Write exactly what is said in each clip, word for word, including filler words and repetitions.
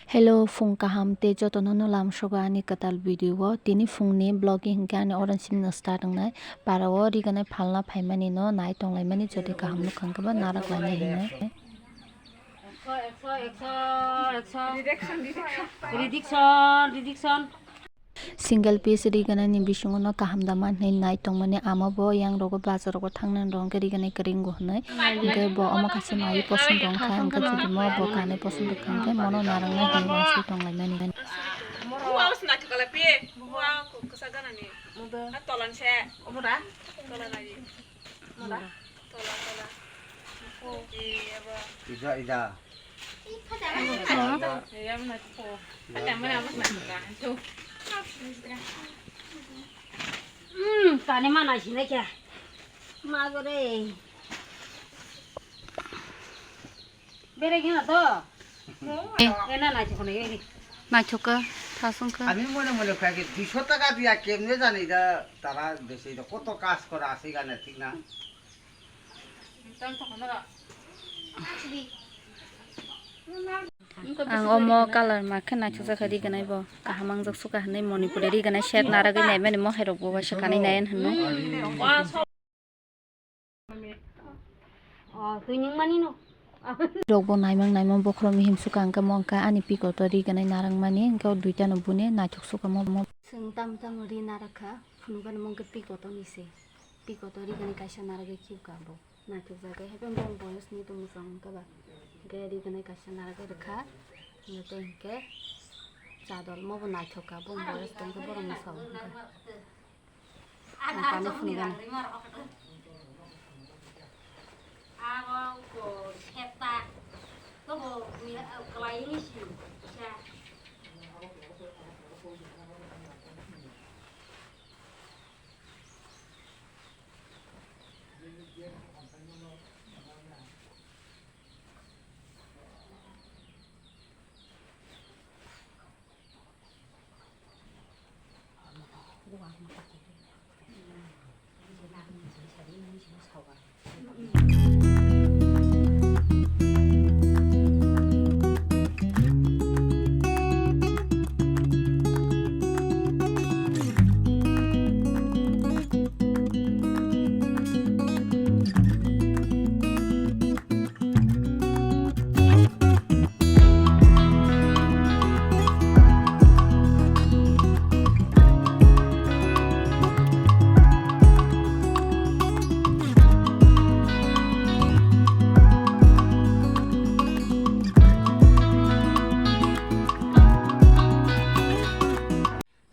Hello, phung kaham tei jotono no lamsogo ani kwtal video o. Tini phungni vlog hinkhe ani orange simi no start wngnai. Para o riganai phalna phaimani no nai tonglaimani jodi kaham nukha hwnkhe bo narak lainai hinwi. Ekso, ekso, ekso, ekso. Ridiction, ridiction. Ridiction, ridiction. Single piece riganai ni bisingo no kaham da man hinwi nai tongmani, ama bo yang rogo bazar rogo thangnani rok hwnkhe riganai kwrwi wngo hinwi. Hwnkhe bo omo kaisa naiwi poson tongkha, hwnkhe jodi mo bo kanwi poson tongkha hwnkhe mono narwknai hinwi uansuk tonglaimani. Tola, tola. Ida, ida. Hmm, tani mana sini kya? Magore. Bere gina to. Eh. Ena na chukone. Naithok kha, thasong kha. আমি মনে মনে কয়েক দুইশো টাকা দিয়া কেমনে জানি এটা তারা দেশে এটা কত কাজ করা আছে এখানে, ঠিক না? Ang omo colour ma khe naithok jakha riganai bo. Kaham ang jak suka hinwi Manipuri riganai set naragwi naimani mohai rok bo waisa kanwi nai hinwi. Oh, twi nwng mani no. Rok bo naimang naimang bokhorok mihim suka hwnkhe mo hwnkhe ani piko to riganai narang mani hwnkhe o duita no bune naithok suka mo mo. Chwng tamo tamo ri narakha phunukani mo hwnkhe piko to ni se. Piko to riganai kaisa naragwi khiuka bo. Naithok jagwi haikhe bong boyos ni tong mwchang hwnkhe ba. Hwnkhe riganai kaisa naragwi rwkha. Hwnkhe tei hwnkhe chadol mo bo naithok kha bong boyos tong khe borok mwchang hwnkhe. Ang kano phunukgani.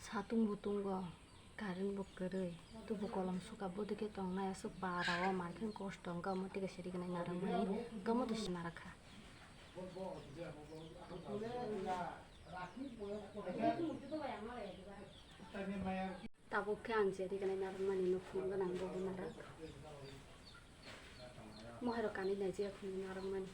Satung butung go. Current bo kwrwi, tubu kolom suka bwdwkhe tongnai aswk para o mankhe kosto wngkha omo tei siri gwnai narwkmani wngkha omo twi se narakha. Tabuk khe ang je riganai narwkmani nukhung gwnang bobo narak. Mohairok kanwi naijak hinwi narwkmani.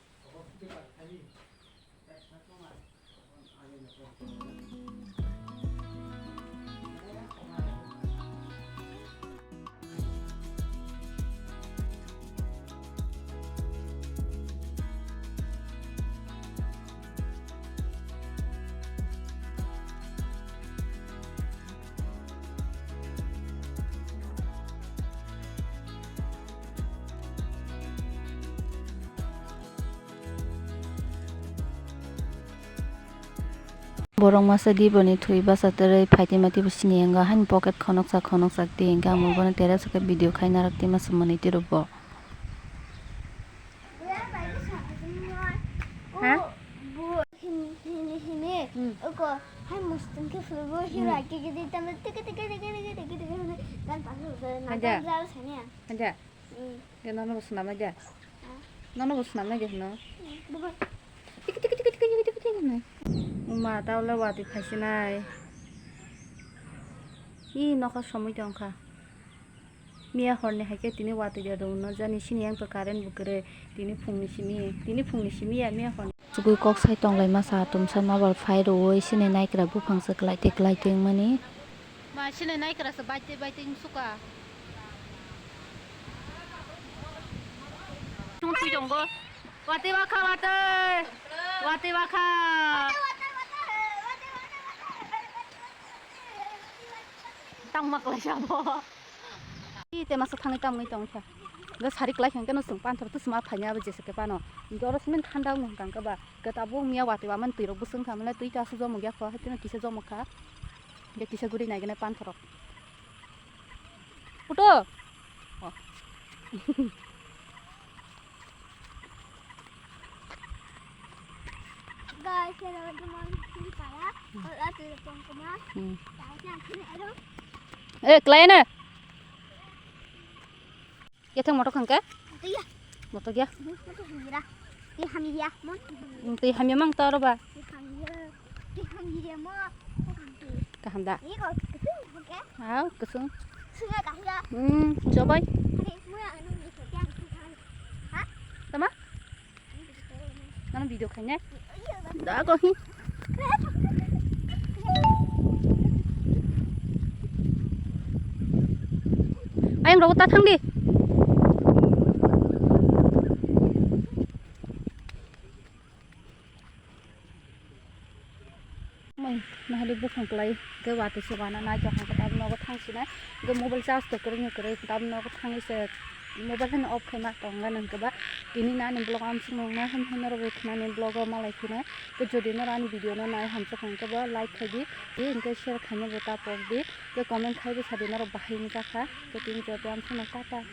Borok masa di boni thwi basa twrwi phai twi ma twi bo sini yango haini pocket khonoksa khonoksa twi hwnkhe ang bono teresa khe video khai narwk twi masa mwnwi twi rwbo. Ha? Hini hini hini. Hmm. Oko hai mustung khe phuru bo hira khe khe di tamle tike tike tike tike tike tike hini. Dan pasu dan. Haja. Dan jal sani ya. Haja. Hmm. Ke nono bo swnamnai de. Ah. Nono bo swnamnai de hino. Hmm. Bugo. Tiki tiki tiki tiki tiki tiki tiki hino. Uma ta ule watwi phaisinai. Ih nokha somoi tongkha. Miya horni hai khe tini watwi rwdwng no jani sini yang to current bo kwrwi tini phungni simi tini phungni simi ya miya horni. Chugui kok sai tonglaima sa tumsa mobile phai rwui sini naikra buphang se kwlai tei kwlai tongmani. Ma sini naikra se bai tei bai tei suka. Chung twi tongo. Watwi bakha watwi. Watwi bakha. Tangma kwlaisa bo. Ih, te masa thangwi tamwi tongkha. Ga sari kwlai khe no chwng panthor tu sma phaini abo jesa khe pano. Ga oro simin thanda wng tangkha ba. Ga tabuk miya watwi ba man twi rok bwswng kha mane twi ta su jomok ya kho, hati no kisa jomok kha. Ga kisa guri nai gane panthor rok. Puto. Oh. Guys, hello, good morning, sini para. Hola, tu pon kuma. Hmm. Tahu kan sini, aduh. Eh, klai na. Ya thang motor khangke? Iya. Motor ya. Motor hira. Ti hamya, mon. Hmm, ti hamya mang taro ba. Ti hamya. Ti hamya mo. Kaham da. Ini kau kesung, oke? Ah, kesung. Sungai kahya. Hmm, jobai. Hari semua anu ni kerja. Hah? Tama? Nang video khainai. Da ko hi. Ayang rogo ta thang di. Mai nahali bukhang klai ke wati se wana nai jahang ke tabno go thang sinai ke mobile charge to kwrwngni kwrwi tabno go thangwi se mobile hano off khaima tongna nang keba tini nani vlog amsuk nang na ham hino rw khnani vlog o malai khina ke jodi no ani video no nai hamsuk hang keba like khai di hingke share khaina bo ta por di ke comment khai bo sadi norok bahai wngjakha ke tini jodi amsuk nang tata.